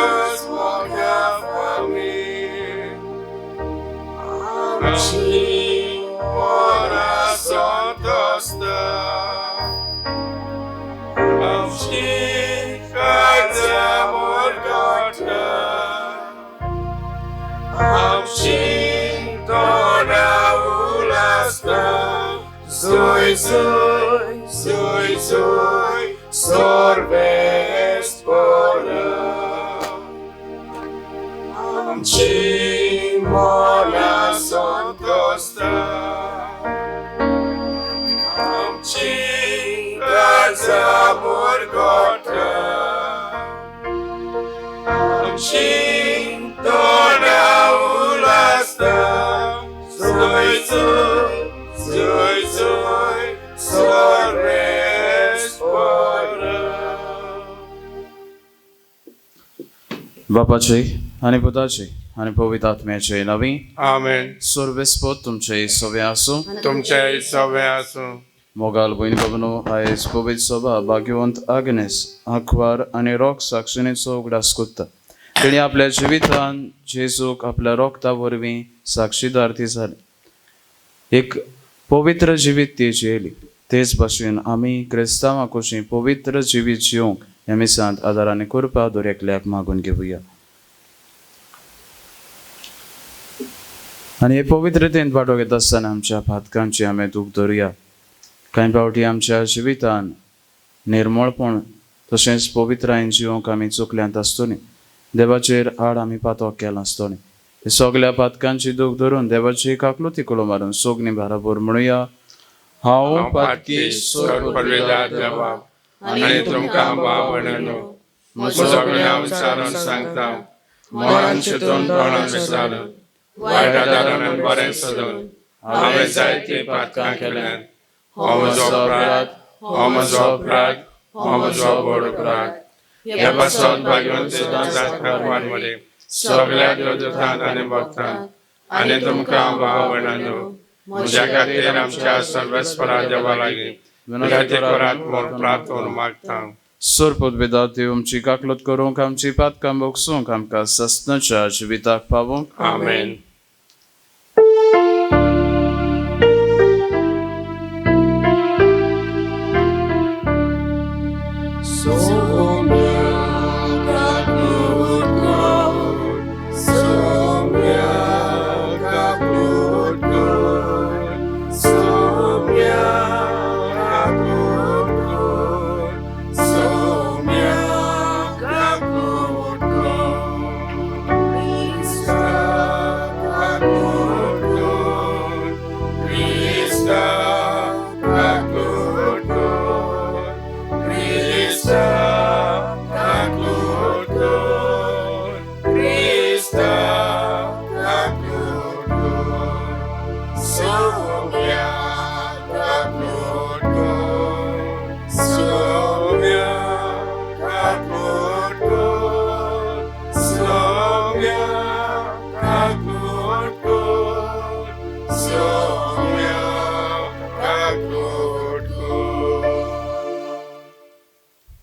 Semoga kami Amci ora santosta Amci kaza morgata Amci tona ulasta Zoi zoi zoi zoi Sorves pora Amci mona santosta Amci kaza morgota Amci tona ulasta Zoi zoi zoi zoi Sorves pora बापाचे आनी पुताचे आनी पवित्र आत्म्याचे नांवी आमेन. सर्वेस्पोत तुमचे सवे आसूं. तुमचे सवे आसूं. मोगाल भयण बाबनो, आयज पवित्र सभा भाग्यवंत आग्नेस आंकवार आनी रोग साक्षिणीचो उगडास कोत्ता. तिणें आपल्या जिवितान जेजूक आपल्या रोगता वरवीं साक्षीदार ती जाली. एक पवित्र जिवीत ती जियेली. तेच भाशेन आमी क्रिस्तांवां कशीं पवित्र जिवीत जिवंक ह्या मिसांत आदार आनी कृपा दर एकल्याक मागून घेवया आनी हे पवित्रतेन वांटो घेता आसतना आमच्या पातकांची आमी दूख धरुया. कांय फावटी आमच्या जिवितान निर्मळपण तशेंच पवित्रायेन जिवंक आमी चुकल्यांत आसतलीं. देवाचेर आड आमी पातक केलां आसतलें. हे सगल्या पातकांची दूख धरून देवाची काकलुती कुलो मारून सोगणी बाराबर म्हणुया. हांव पातकी सर्व देवा आनी तुमकां भाव भयणांनो म्हजो गुन्यांव विचारून सांगता. मनान चिंतून तोंडान विचारून वायट आदारान आनी बरें सोदून हांवें जायतीं पातकां केल्यांत. हो म्हजो अपराध, हो म्हजो अपराध, हो म्हजो व्हड अपराध. ह्या पासत भाग्यवंत मरे सगळ्या देवदूतांक आनी भक्तांक आनी तुमकां भाव भयणांनो म्हज्या खातीर आमच्या सर्वेस्परा देवा लागीं विनंती करात म्हूण प्रार्थना मागता. सोर पदवेदा देव आमची काकलत करूंक, आमची पातकां भोगसूंक, आमकां सस्नाच्या जिविताक पावोवंक. आमेन.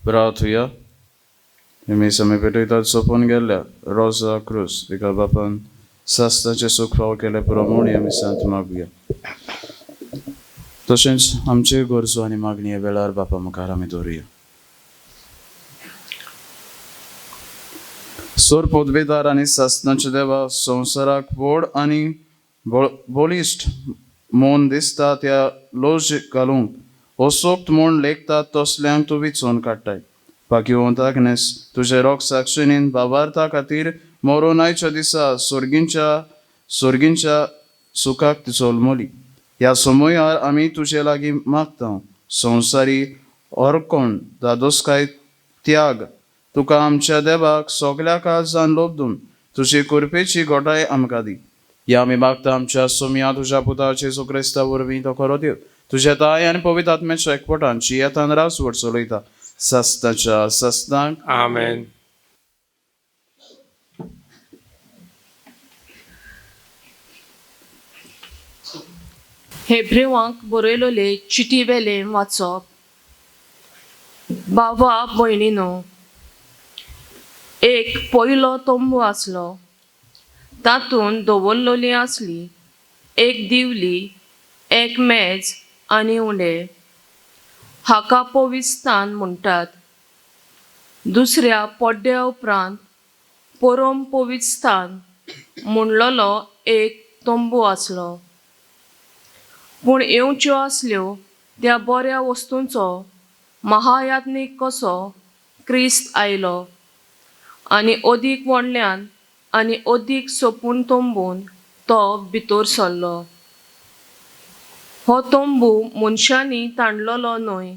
प्रार्थुया. आमी समी पेटयतात सोंपून गेल्ल्या रोजा क्रूज तिका बापान सास्ताचें सूख फावो केलें पुरो म्हूण ह्या मिसांत मागुया. तशेंच आमच्यो गरजो आनी मागणी ह्या वेळार बापा मुखार आमी दवरुया. सोर पदवेदार आनी सासनाच्या देवा, संवसाराक व्हड आनी बळिश्ट म्हूण दिसता त्या लोज घालूंक असोक्त म्हूण लेखतात तसल्यांक तूं विचोवन काडटाय. भाग्यवंत आग्नेस तुजे रोग साक्षिणीन बाबार्था खातीर मरून आयच्या दिसा सोर्गींच्या सुखाक जल्मली. ह्या समयार आमी तुजे लागीं मागता, संवसारी अर्कोण दादोसकाय त्याग तुका आमच्या देवाक सगल्या काळजान लोबदून तुजी कृपेची घोटाय आमकां दी. ह्या आमी मागता आमच्या सोमया तुज्या पुता जेजू क्रिस्ता वरवीं, तो खरो देव, तुज्या ताय आनी पवित्र आत्म्याच्या एकवटान जियेतान राजवट चलयता सस्ताच्या सस्तांक. आमेन. हेब्रेवांक बरयलोले चिटी वेलें वाचप. बाबा भयणीनो, एक पयलो तंबू आसलो, तातूंत दवरलेली आसली एक दिवली, एक मेज आनी उंडे. हाका पविस्थान म्हणटात. दुसऱ्या पड्ड्या उपरांत परम पविस्थान म्हणलेलो एक तंबू आसलो. पूण येवच्यो आसल्यो त्या बऱ्या वस्तूंचो महायात्नीक कसो क्रिस्त आयलो आनी अदीक व्हडल्यान आनी अदीक सोपून तंबून तो भितर सरलो. हो तंबू मनशांनी ताणलेलो न्हय,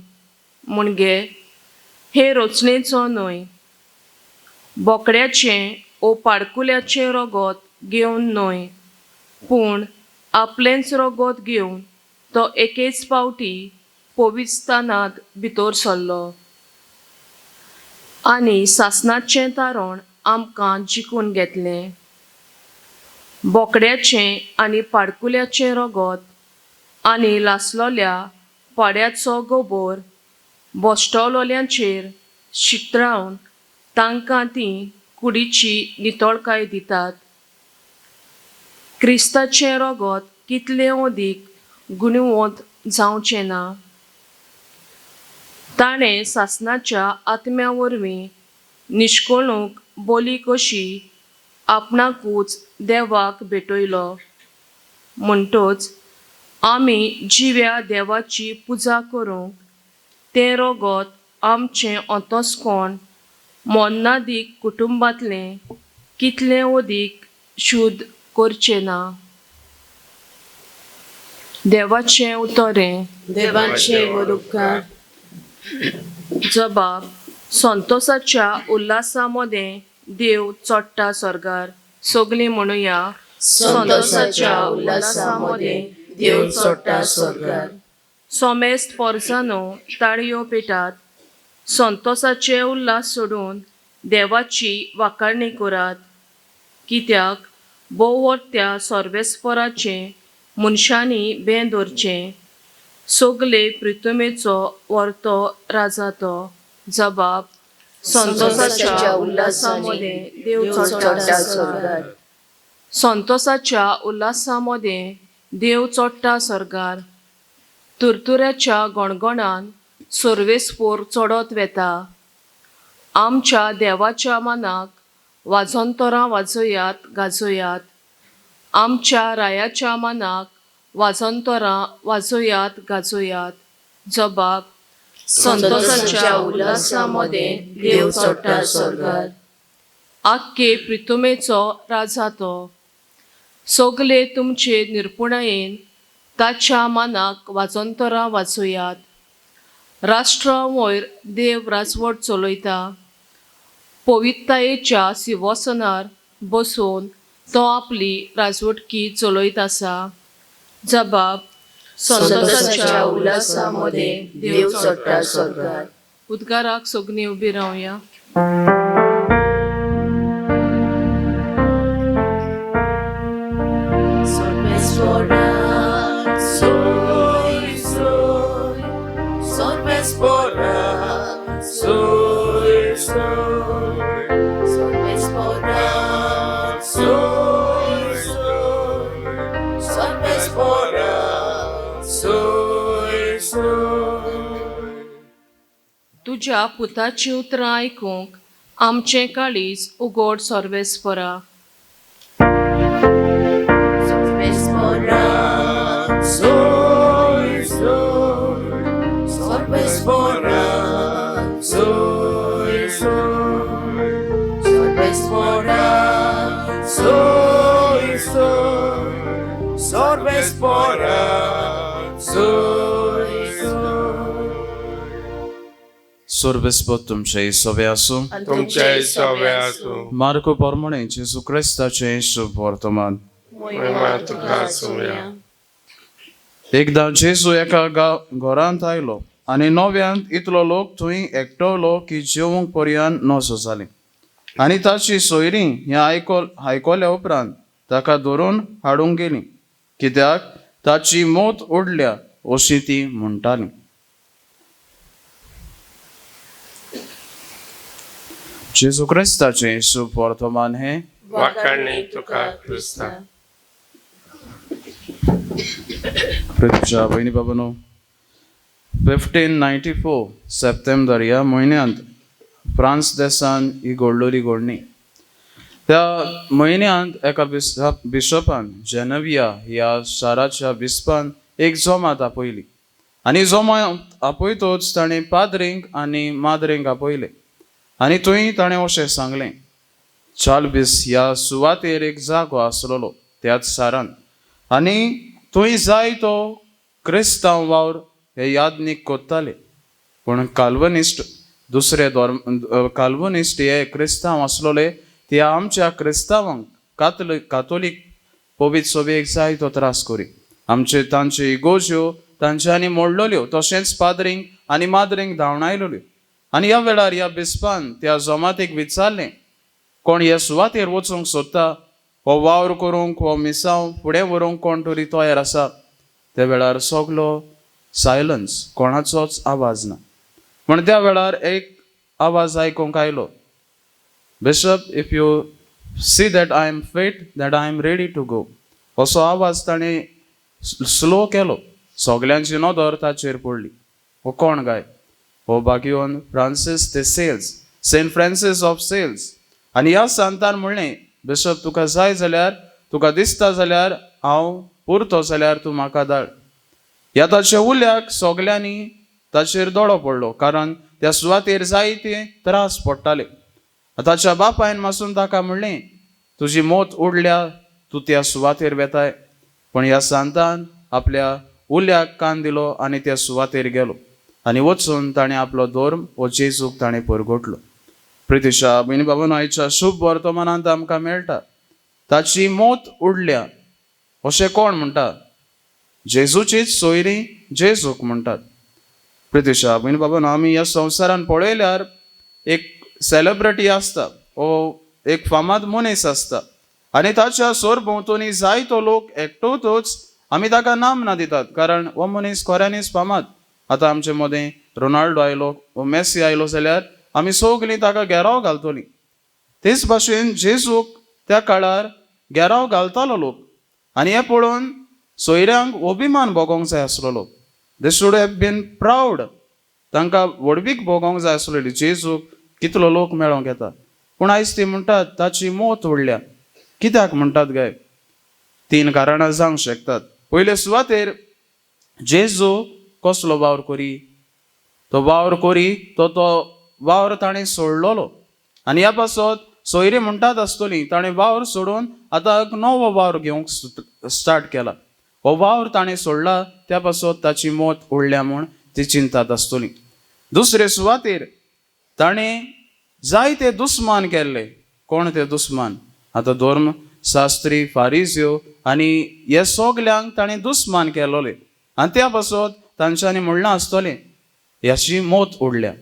म्हणजे हे रचणेचो न्हय, बोकड्याचें ओ पाडकुल्याचें रगत घेवन न्हय, पूण आपलेंच रगत घेवन तो एकेच पावटी पवित्रस्थानांत भितर सरलो आनी सासणाचें तारण आमकां जिखून घेतलें. बोकड्याचें आनी पाडकुल्याचें रगत आनी लासलोल्या पाड्याचो गोबोर बोश्टवलोल्यांचेर शितरावन तांकां ती कुडीची नितळकाय दितात. क्रिस्ताचें रगत कितलें अदीक गुणवंत जावचें ना? ताणें सासणाच्या आत्म्या वरवीं निश्कळूंक बोली कशी आपणाकूच देवाक भेटयलो. म्हणटच आमी जिव्या देवाची पुजा करूंक तें रगत आमचें अंतस्कोण मोन्नादीक कुटुंबांतलें कितलें अदीक शुद्ध करचें ना? देवाचें उतर हें. देवाचे उपकार. जबाब संतोसाच्या उल्हासा मदें देव चडटा सर्गार. सगलीं म्हणुया. संतोषाच्या उल्हासा मदें देव चडटा स्वर्गार. सोमेस्त पोरसानो ताळयो पेटात, संतोसाचे उल्हास सोडून देवाची वाखाणी करात. कित्याक भोववर्त्या सर्वेस्पराचें मनशांनी बें दवरचें. सगले प्रितुमेचो वर्तो राजा तो. जबाब संतोसाच्या उल्हासा मदें देव चडटा चडटा सर्गार. स्वर्गार. संतोसाच्या उल्हासा मदें देव चडटा सर्गार. तुरतुऱ्याच्या गणगणान सर्वेस्पोर चडत वेता. आमच्या देवाच्या मनाक वाजंतरां वाजयात गाजयात. आमच्या रायाच्या मनाक वाजंतरां वाजयात गाजयात. जबाब संतोषाच्या उल्हासा मदें देव चडटा स्वर्गार. आख्खे प्रितुमेचो राजा तो. सगले तुमचे निरपुणायेन ताच्या मानाक वाजंतरां वाचयात. राष्ट्रा वयर देव राजवट चलयता. पवित्तायेच्या सिंवासनार बसून तो आपली राजवटकी चलयत आसा. जबाब संतोषाच्या उल्हासा मदें देव चडटा स्वर्गार. उद्गाराक सगलीं उबी रावया. Sorpes soy, soy. Sorpes soy, soy. Sorpes Soy, soy. Sorpes Soy, soy. तुज्या पुताचीं उतरां आयकूंक आमचें काळीज उगड सर्वेस्परा. Sorpes Soy, soy. Sorpes Soy, soy. Sorpes Soy, soy. Sorbes soy, soy. सोर्बेस्पोत तुमचे सोबे आसूं. तुमचे सवे आसूं. मार्को परमणे जेजू क्रिस्ताचें शुभ वर्तमान. महिमा तुका आसूया. एकदां जेजू एका घरांत आयलो आनी नव्यांत इतलो लोक थंय एकटवलो की जेवंक पर्यान नजो जाली. आनी ताची सोयरीं हें आयकल्या उपरांत ताका धरून हाडूंक गेलीं, कित्याक ताची मोत उडल्या अशी ती म्हणटाली. जेजू क्रिस्ताचें शुभ वर्तमान हें. वाखाणणी तुका क्रिस्ता. प्रितीच्या भयणी बाबानो, 1594 सप्टेंबर ह्या म्हयन्यांत फ्रांस देसान ही घडलोली घडणी. त्या म्हयन्यांत एका बिशपान, जेनविया ह्या शाराच्या बिस्पान एक जमात आपयली आनी जमात आपयतोच ताणें पाद्रींक आनी माद्रींक आपयले आनी थंय ताणें अशें सांगलें, चालबीस ह्या सुवातेर एक जागो आसलेलो त्याच शारान आनी थंय जाय तो क्रिस्तांव वावर हे यादनीक कोत्ताले, पूण काल्वनिस्ट दुसरे धर्म काल्वनिस्ट हे क्रिस्तांव आसलेले ते आमच्या क्रिस्तांवांक कातोलीक पवित्र सभेक जाय तो त्रास करी, आमचे तांच्यो इगोज्यो तांच्यांनी मोडलेल्यो, तशेंच पाद्रींक आनी माद्रींक धांवणायलेल्यो. आनी ह्या वेळार ह्या बिस्पान त्या जमातीक विचारलें, कोण हे सुवातेर वचूंक सोदता, हो वावर करूंक, हो मिसांव फुडें व्हरूंक कोण तरी तयार आसा? त्या वेळार सगलो सायलन्स, कोणाचोच आवाज ना. पूण त्या वेळार एक आवाज आयकूंक आयलो, bishop, if you see that I am fit, that I am ready to go. असो आवाज ताणें स्लो केलो. सगल्यांची नदर ताचेर पडली. हो कोण गाय? हो भाग्यवन Francis de Sales, Saint Francis of Sales. आनी ह्या सांतान म्हणलें, बिशप, तुका जाय जाल्यार, तुका दिसता जाल्यार, हांव पुरतो जाल्यार तूं म्हाका धाड. ह्या ताच्या उल्याक सगल्यांनी ताचेर दोळो पडलो, कारण त्या सुवातेर जायते त्रास पडटाले. ताच्या बापायन मासून ताका म्हणलें, तुजी मोत उडल्या, तूं त्या सुवातेर वेताय. पूण ह्या सांतान आपल्या उल्याक कान दिलो आनी त्या सुवातेर गेलो आनी वचून ताणें आपलो धर्म हो जेजूक ताणें परगटलो. प्रितिशा भयणी बाबान, आयच्या शुभ वर्तमानांत आमकां मेळटा ताची मोत उडल्या अशें कोण म्हणटा? जेजूचीच सोयरीं जेजूक म्हणटात. प्रितिशा भयणी बाबान, आमी ह्या संवसारान पळयल्यार एक सेलेब्रिटी आसता, हो एक फामाद मनीस आसता आनी ताच्या सरभोंवतणी जायतो लोक एकटोतच आमी ताका नामना दितात, कारण हो मनीस खऱ्यांनीच फामाद. आतां आमचे मदें रोनाल्डो आयलो वो मेसी आयलो जाल्यार आमी सगलीं ताका घेराव घालतलीं. तेच भाशेन जेजूक त्या काळार घेराव घालतालो लोक आनी हें पळोवन सोयऱ्यांक अभिमान भोगोंक जाय आसलेलो. They should have been proud. तांकां व्हडवीक भोगोंक जाय आसलेली, जेजूक कितलो लोक मेळोंक येता. पूण आयज ती म्हणटात ताची मोत उडल्या. कित्याक म्हणटात गाय? तीन कारणां जावंक शकतात. पयले सुवातेर जेजू कसलो वावर करी, तो वावर करी तो तो वावर ताणें सोडलेलो आनी ह्या पासत सोयरी म्हणटात आसतली ताणें वावर सोडून आतां एक नवो वावर घेवंक स्टार्ट केला. हो वावर ताणें सोडला त्या पासत ताची मोत उडल्या म्हूण ती चिंतात आसतली. दुसरे सुवातेर ताणें जायते दुस्मान केल्ले. कोण ते दुस्मान? आतां धर्म शास्त्री, फारिज्यो आनी हे सगल्यांक ताणें दुस्मान केलोले आनी त्या पासत तांच्यांनी म्हणलां आसतलें ह्याची मोत उडल्या.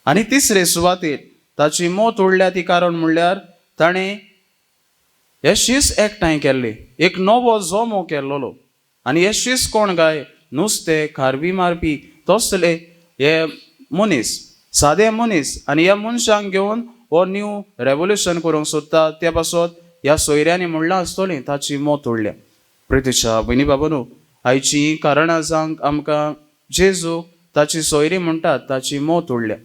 आनी तिसरे सुवातेर ताची मोत उडल्या ती कारण म्हणल्यार ताणें हे शीस एकठांय केल्ले, एक नवो जमो केल्लोलो आनी हे शीस कोण गाय? नुस्तें खारवी मारपी तसले हे मनीस, सादे मनीस. आनी ह्या मनशांक घेवन हो न्यू रेवोल्युशन करूंक सोदता. त्या पासत ह्या सोयऱ्यांनी म्हणलां आसतलें ताची मोत उडल्या. प्रितीच्या भयणी बाबानो, आयची हीं कारणां जावंक आमकां जेजू ताची सोयरी म्हणटात ताची मोत उडल्या.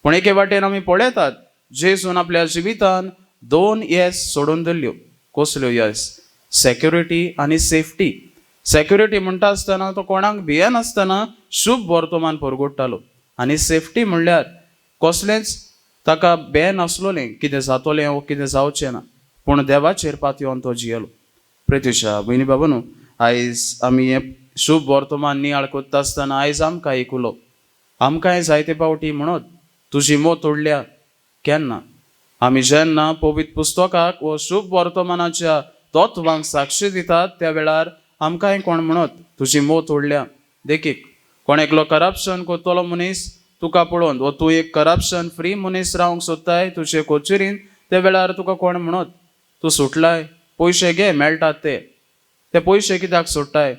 पूण एके वाटेन आमी पळयतात जेजून आपल्या जिवितान दोन येस सोडून दिल्ल्यो. कसल्यो येस? सेक्युरिटी आनी सेफ्टी. सेक्युरिटी म्हणटा आसतना तो कोणाक भियेनासतना शुभ वर्तमान परगोडटालो आनी सेफ्टी म्हणल्यार कसलेंच ताका भंय नासलोलें कितें जातलें वो कितें जावचें ना, पूण देवाचेर पातयेवन तो जियेलो. प्रितीशा भयणी बाबानो, आयज आमी हें शुभ वर्तमान नियाळ करता आसतना आयज आमकां एक उलो, आमकांय जायते फावटी म्हणत तुजी मोत उडल्या केन्ना? आमी जेन्ना पवित्र पुस्तकाक वो शुभ वर्तमानाच्या तत्वांक साक्षी दितात त्या वेळार आमकांय कोण म्हणत तुजी मोत उडल्या. देखीक कोण एकलो करप्शन करतलो मनीस तुका पळोवन, वो तूं एक करप्शन फ्री मनीस रावंक सोदताय तुजे कोचेरीन, त्या वेळार तुका कोण म्हणत तूं सुटलाय, पयशे घे मेळटात ते, ते पयशे कित्याक सोडटाय,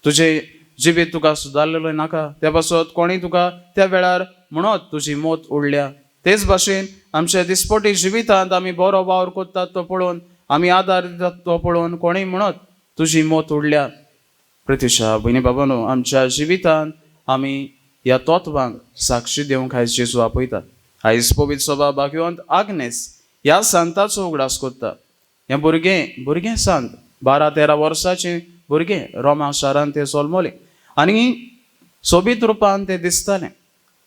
तुजें जिवीत तुका सुदारलेलो नाका. त्या पासत कोणूय तुका त्या वेळार म्हणत तुजी मोत उडल्या. तेच भाशेन आमच्या दिसपटी जिवितांत आमी बरो वावर करतात तो पळोवन, आमी आदार दितात तो पळोवन कोणूय म्हणत तुजी मोत उडल्या. प्रतिशा भयणी बाबानो, आमच्या जिवितांत आमी ह्या तत्वांक साक्षी दिवंक आयज जेजू आपयतात. आयज पवित्र सभा भाग्यवंत आग्नेस ह्या सांताचो उगडास करता. हें भुरगें भुरगें सांत, 12-13 वर्साचें भुरगें, रोमा शारांत तें जल्मलें आनी सोबीत रुपान तें दिसतालें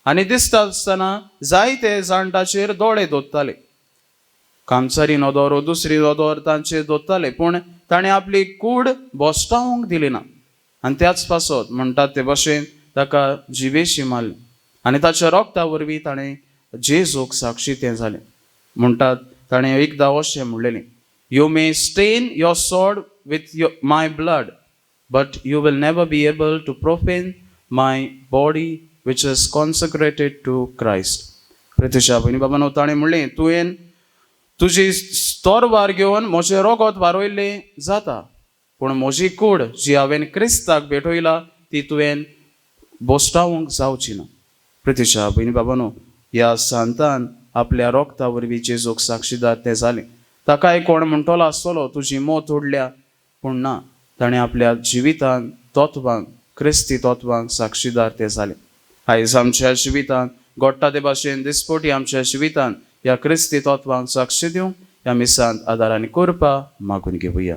आनी दिसता आसतना जायते जाण ताचेर दोळे दोत्ताले. कामचारी नदर दुसरी नदर तांचेर दोत्ताले, पूण ताणें आपली कूड बोस्टावंक दिली ना. आनी त्याच पासत म्हणटात ते भशेन ताका जिवेशी मारलें आनी ताच्या रोगता वरवीं ताणें जेजूक साक्षी तें जालें. म्हणटात ताणें एकदां अशें म्हणलेलें, you may stain your sword with my blood, but you will never be able to profane my body which is consecrated to Christ. प्रतिशा भयणी बाबानो, ताणें म्हणलें, तुवें तुजी तोरवार घेवन म्हजें रोगत वारयल्लें जाता, पूण म्हजी कूड जी हांवें क्रिस्ताक भेटयला ती तुवें बोस्टावंक जावची ना. प्रतिशा भयणी बाबानो, ह्या सांतान आपल्या रोगता वरवीं जेजूक साक्षीदार तें जालें. ताकाय कोण म्हणटलो आसतलो तुजी मोत उडल्या, पूण ना, ताणें आपल्या जिवितांत तत्वांक, क्रिस्ती तत्वांक साक्षीदार तें जालें. आयज आमच्या जिवितांत घडटा ते भाशेन दिसपटी आमच्या जिवितांत ह्या क्रिस्ती तत्वांक साक्षी दिवंक ह्या मिसांत आदार आनी करपा मागून घेवया.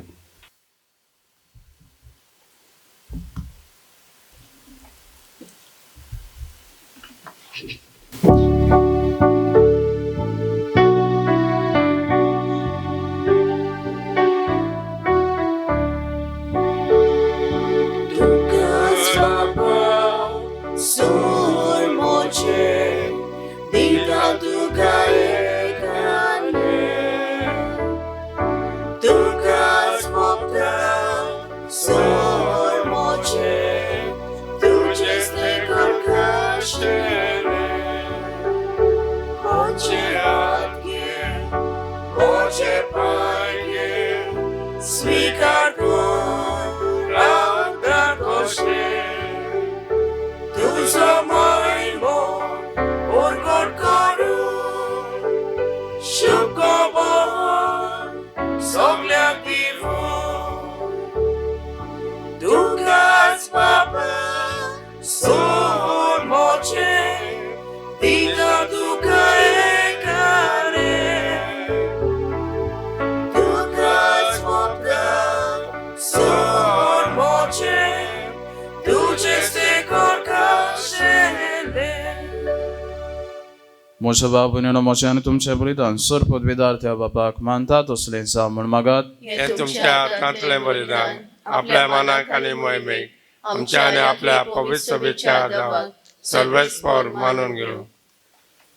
म्हज्या बाबुन्यानो, म्हज्या आनी तुमच्या बलिदान सर पदवीदार त्या बापाक मानता तसलें जावं म्हूण मागात. हें तुमच्या हातांतलें बलिदान आपल्या मनाक आनी मोहिमेक आमच्या आनी आपल्या पवित्र सभेच्या आदाराक सर्वेस्पर मानून घेवं.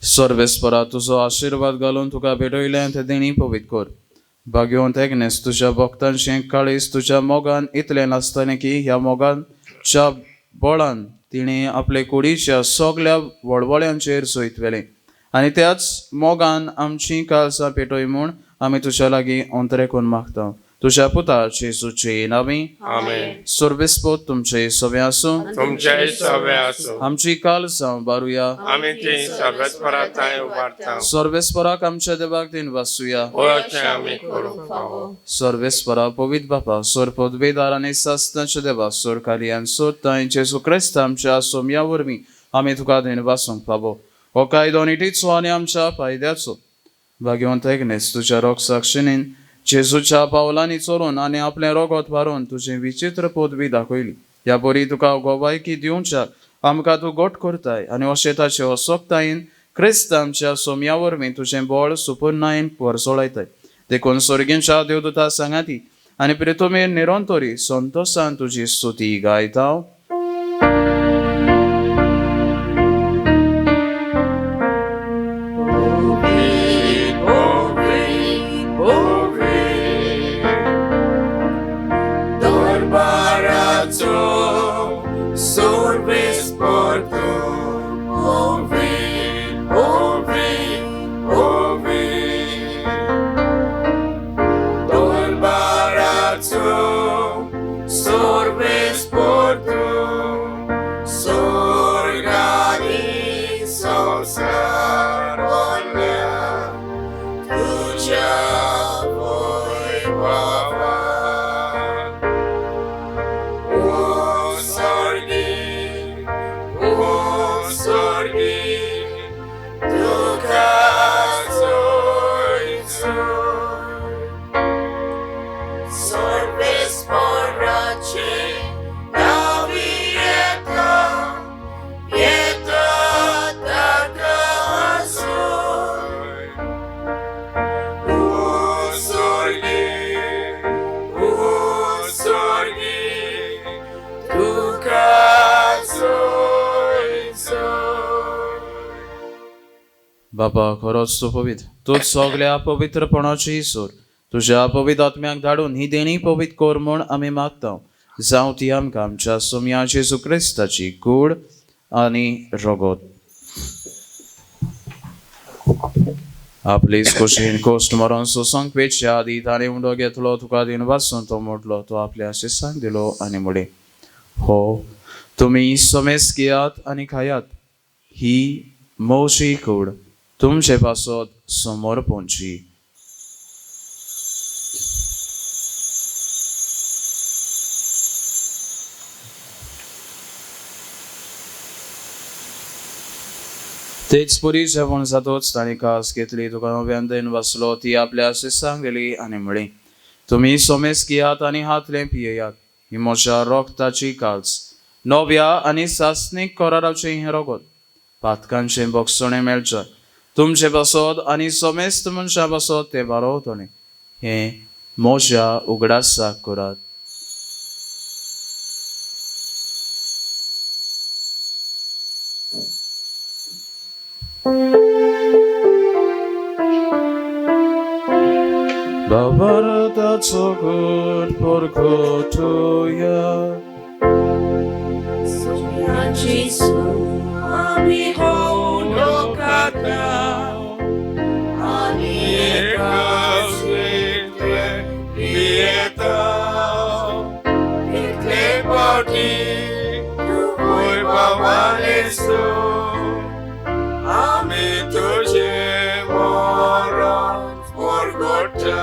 सर्वेस्परा तुजो आशिर्वाद घालून तुका भेटयलें तें देणी पवित्र कर. भाग्यवंत एग्नेस, तुज्या भक्तांचें काळीज तुज्या मोगान इतलें नासतलें की ह्या मोगाच्या बळान तिणें आपले कुडीच्या सगल्या वळवळ्यांचेर जैत व्हेलें आनी त्याच मोगान आमचीं काळजां पेटय म्हूण आमी तुज्या लागीं अंतरेकून मागता. तुज्या पुता जेजूचे नांवी आमेन. सर्वेस्पोत तुमचे सगळें आसूं, तुमचेय सगळे आसूं. आमची काळजां बारुया. आमी ती सर्वेस्परा थंय उबारता. सर्वेस्पराक आमच्या देवाक दिन वासूया. अशें आमी करूंक फावो. सर्वेस्परा पवित्र बापा, सोर पदवेदार आनी सासणाच्या देवा, सोर कार्यान सोदताय जेजू क्रिस्त आमच्या सोम्या वरवीं आमी तुका दिन वासूंक फावो. हो कायदो निटीचो आनी आमच्या फायद्याचो. भाग्यवंत एग्नेस, तुज्या रोग साक्षिणीन जेजूच्या पावलांनी चलून आनी आपलें रोगत वारोवन तुजी विचित्र पदवी दाखयली. ह्या बरी तुका गोवायकी दिवच्याक आमकां तूं गोट करताय आनी अशें ताचे असोक्तायेन क्रिस्त आमच्या सोम्या वरवीं तुजें बळ सुपुर्णायेन वरसोळयताय. देखून सर्गींच्या देवदूता सांगाती आनी प्रितुमेर निरंतरी संतोसान तुजी स्तुती गायता. Sorgani, sosar. बाबा खरोच तूं पवित्र, तूंच सगल्या पवित्रपणाची ईश्वर. तुज्या पवित्र आत्म्याक धाडून ही देणी पवित्र कर म्हूण आमी मागता. जावं ती आमकां आमच्या सोम्या जेजू क्रिस्ताची कूड आनी रगत. आपलीच कुशीन कोश्ट मरण सोसंक पेच्या आदी ताणें उंडो घेतलो, तुका दिन वासून तो मोडलो, तो आपल्या शिसांक दिलो आनी म्हणलें, हो तुमी समेस घेयात आनी खायात, ही मोशी कूड तुमचे पासत समोर पोंची. तेच पुरी जेवण जातोच ताणें कास घेतली, तुका नव्यान then वाचलो, ती आपल्या शिसांक दिली आनी म्हळें, तुमी सोमेस घेयात आनी हातलें पियेयात, ही म्हज्या रोगताची काल्स, नव्या आनी सासणीक कराराचें हें रगत, पातकांचें बक्षणें मेळचें तुमचे पासत आनी समेस्त मनशां पासत तें बारोवतलें. हें म्हज्या उगडासाक करात. बाबारताचो गुण परगटुया. Sonia Jesu, आमी हो उदकाता, आनी एकाच पियेता, इतले फावटी तुवूय बाबा येसू, आमी तुजें मरण परगटा.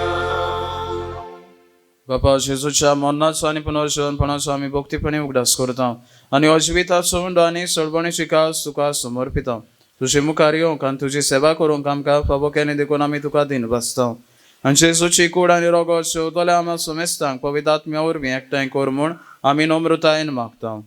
बापा जेजूच्या मरणाचो आनी पुनर्जीवनपणाचो आमी भक्तीपणी उगडास करता आनी अजिविताचो उंडो आनी सडबणीची कास तुका समर्पिता. तुजे मुखार येवंक आनी तुजी सेवा करूंक आमकां फावो केलें देखून आमी तुका दिन बसता. आनी जेजूची कूड आनी रगत शेवतल्या आमकां समेस्तांक पवित्र आत्म्या वरवीं एकठांय कर म्हूण आमी नम्रतायेन मागता.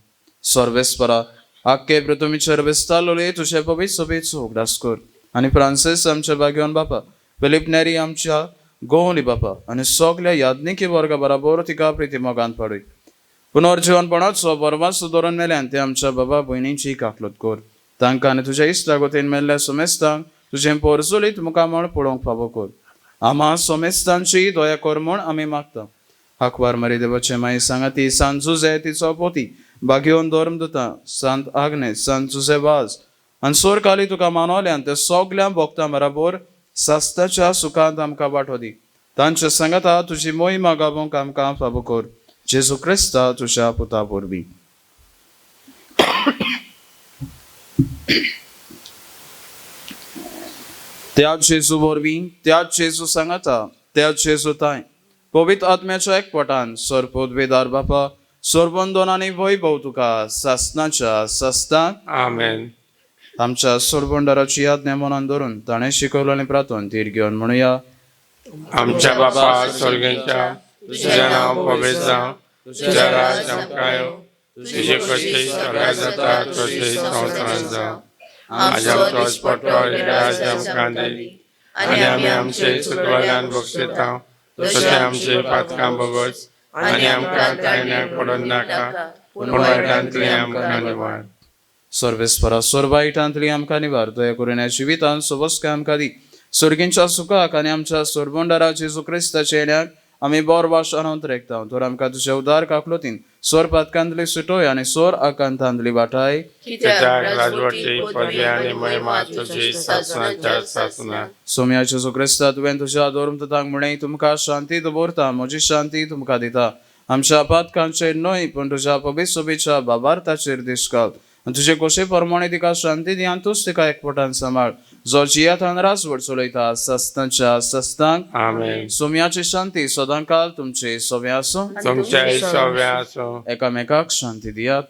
सर्वेस्परा आख्खे पृथ्वीचेर विस्तारलोले तुजे पवित्र सभेचो उगडास कर आनी फ्रांसीस आमच्या भाग्यवान बापा, फिलीप नेरी आमच्या गोवली बापा आनी सगल्या याज्ञिकी वर्गा बराबर तिका प्रिती मोगान पाडूय. पुनर्जीवनपणाचो बरवास धरून मेल्यान ते आमच्या बाबा भयणींची काकलूत कर. तांकां आनी तुज्या इश्टागतीन मेल्ल्या सोमेस्तांक तुजें पोरसुलीत मुखामळ पळोवंक फावो कर. आमा सोमेस्तांची दया कर म्हूण आमी मागता. हाकवार मरी देवाचे माई सांगाती सांत जुजे तिचो पोती भाग्योवन धर्म दिता सांत आग्नेस सांत जुजे वाज आनी सोरकाली तुका मानवल्यान ते सगल्या भोगता बराबर सास्ताच्या सुखांत आमकां वांटो दी. तांच्या सांगाता तुजी मोहिमा गावोंक आमकां फावो कर. जेजू क्रिस्ता तुज्या पुता वरवीं. त्याच जेजू वरवीं, त्याच जेजू सांगाता, त्याच जेजू ताय पवित्र आत्म्याच्या एकवटान सरपोदवेदार बापा सरबंदन आनी वैभव तुका सासनाच्या सासनाक. आमेन. आमच्या सोरबंडाराची आज्ञा मनान धरून ताणें शिकवलेलें प्रार्थन धीर घेवन म्हणुया. आमच्या बापा स्वर्गाच्या, तुझें नांव पवित्र जावं, तुजें राज आमकां येवं, तुजी कशी स्वर्गात जाता तशी संवसारांत जावं. आज आमचो दिसपट्टो राज आमकां दी आनी आमी आमचे चुकवल्यान बक्षिता तशें आमचे पातकां भोगस आनी आमकां ताळण्याक पडून नाका, पूण वायटांतली आमकां निवार. सर्वेस्परा सोरवायटांतली आमकां निवार. दया करून ह्या जिवितांत सोबसकाय आमकां दी. सर्गींच्या सुखाक आनी आमच्या सोरबंडारा जेजू क्रिस्ताच्या येण्याक आमी बोर वाश अनंत रेखता. तर आमकां तुज्या उदार काकलोतीन सोर पातकांतली सुटोय आनी सोर आकांतांतली वाटाय. कित्याक राजवटी पदवी आनी महिमा तुजी सासणाच्या सासणाक. सोम्या जेजू क्रिस्ता, तुवें तुज्या धर्मदूतांक म्हणें, तुमकां शांती दवरता, म्हजी शांती तुमकां दिता. आमच्या पातकांचेर न्हय पूण तुज्या पवित्र सोबेच्या बाबार्थाचेर दिश्ट घाल आनी तुजे खोशे प्रमाणे तिका शांती दी आनी तूंच तिका एकवटान सांबाळ, जो जियेतान राजवट चलयता सस्तांच्या सस्तांक. आमेन. सोम्याची शांती सदांकाल तुमचे सोवे आसूं. तुमच्या सव्या आसूं. एकामेकाक शांती दियात.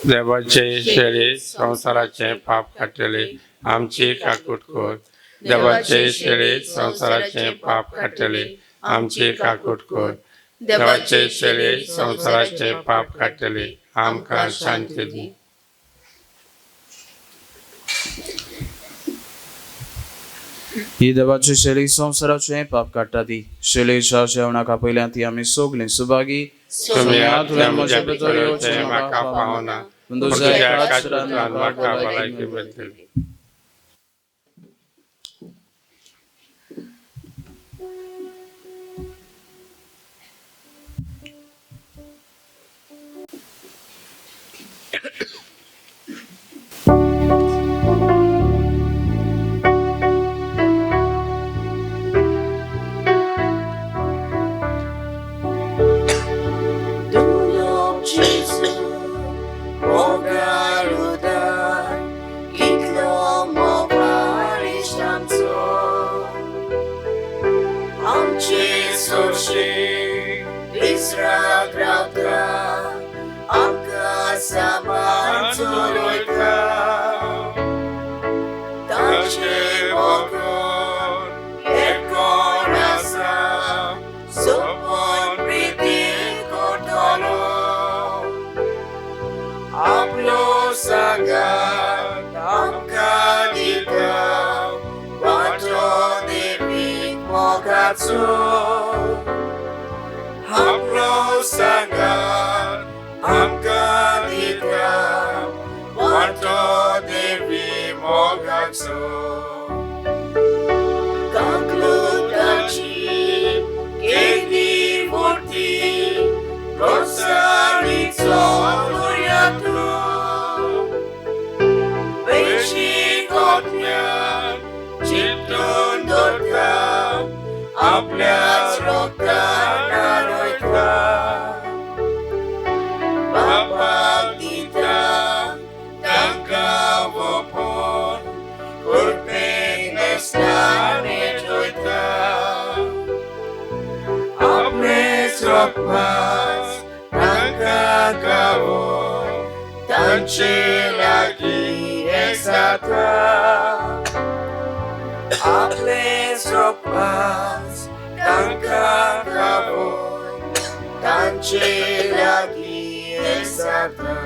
देवाचे शरीर संवसाराचे पाप काडटले आमची काकूट कर. देवाचे शरीर संवसाराचे पाप काडटले आमची काकूट कर. देवाचे शरीर संवसाराचे पाप काडटले आमकां शांती दी. ही देवाची शैली संवसाराचें पाप काडटा ती शैलीच्या जेवणाक आपयल्या ती आमी सगलीं सुभागी. तुमी तुवें म्हज्या भितर येवचें म्हाका पावना, पूण पूण तुज्या तुज्या काचरान काचरान म्हाका म्हाका भलायकी भलायकी मेळटली. मेळटली. Dulog Jesu, mogaludan, itlo mo parishamso. Amche soshi, Israel grauta, amka saman tuloyta. Tache mokon, ekon asa, sopon priti kortolo. Aplo sangat amka dita, wato devik mogatsu. Aplo sangat amka dita, wato devi mogatsu. Kaklutachi, keni murti, rosarizo gloriato. Veshikotnyan, chiptun dorta, aplyas rokta naroyta. Bapagdita, tangkawopon, kurpenes na nejoyta. Apnes rokpas, tangkakawon, tanche lagi exata. Apnes rokpas, tangkakawon, tanche lagi exata.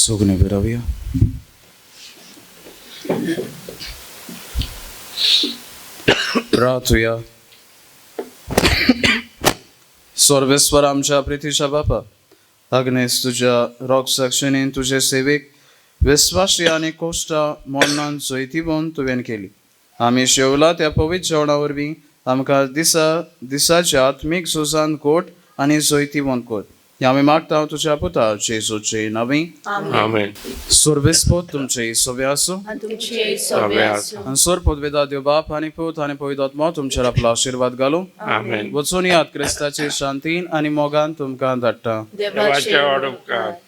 सगळीं विरावया. रातुया. सर्वेस्वर आमच्या प्रितीच्या बापा, Agnes तुज्या रोग साक्षिणीन तुजे सेवेक विस्वासी आनी कोश्टा मरणान जैतिवंत तुवें केली. आमी शेवला त्या पवित्र जेवणा वरवीं आमकां दिसा दिसाच्या आत्मीक झुजान गोट आनी जैतिवंत कर. हें आमी मागता तुज्या पुता जेजूचे नांवी. आमेन. सर्वेस्पोत तुमचे सोबे आसूं. आनी तुमचे सोबे सोबे आसूं. आसूं. आनी सोर पदवेदा देव बाप आनी पूत आनी पवित्र आत्मो तुमचेर आपलो आशिर्वाद घालूं. आमेन. वचून यात क्रिस्ताचे शांतीन आनी मोगान तुमकां धाडटा. देवाचे वाड उपकार.